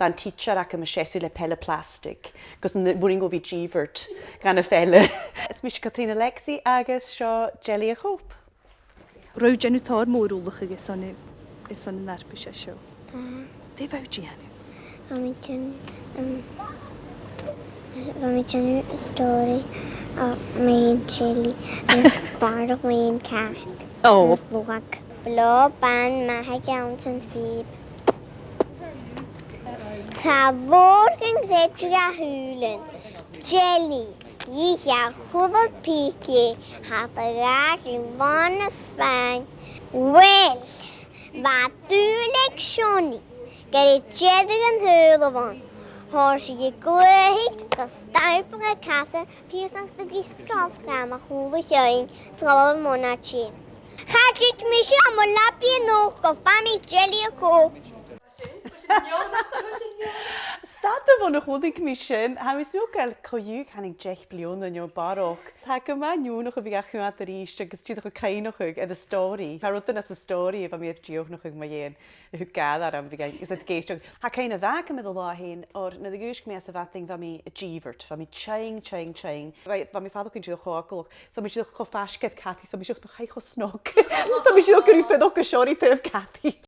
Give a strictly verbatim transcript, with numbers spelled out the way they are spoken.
Bha an tidsear agam a' seasamh le peile plastic, gus an urrainn dhomh a bhith dìobhairt dhan a' pheile. Is mise Catrìona Lexy agus seo Jelly a' Chope. Robh thu a' dèanamh tòrr mòr ullachaidh airson, airson an fharpais seo? Dè bha thu a' dèanamh? Bha mi a' dèanamh, um, bha mi a' dèanamh stòiridh, uh, mu dheidhinn jelly, agus bàrdachd mu dheidhinn cat. Ò. Agus luach. Blàth bàn math aig an sin fhèin. Cha mhòr gun creideadh a shùilean. Jelly, dh'ith e a h-uile pìos, tha e a' dol gu làr na Spàinn. Uill, bha dùil aig Seonaidh gur e deireadh an t-saoghail a bh' ann. Thòisich i a' glaodhaich gu stampaicheadh a' casan, pìosan de sgeul gam a h-uile seinn, sgoil a' mhonadh sin. Cha tig mise a-mach le biadh no gu faigh mi Jelly a' Chope. 'S fhada bhon a chunnaic mi sin, tha mi a' smaoineachadh gu bheil co-dhiù, thàinig deich bliadhna no barrachd. Tha e gu math neònach a bhith ga choimhead a-rithist agus dìreach a' cuimhneachadh air an stòiridh. Tha rudan às an stòiridh a bha mi air dìochuimhneachadh mu dheidhinn a thug gàire orm a bhith ga, is ag èisteachd. Tha cuimhne agam air an latha fhèin, oir nuair a dhùisg mi às a' mhadainn bha mi a' dìobhairt, bha mi a' tighinn, tighinn, tighinn. Bha, bha mi a' faireachdainn dìreach cho eagalach. So bha mi dìreach cho faisg air Cathy, so bha mi dìreach, "Tha i cho snog." So bha mi dìreach gu ruige faireachdainn gu seo ri taobh Cathy.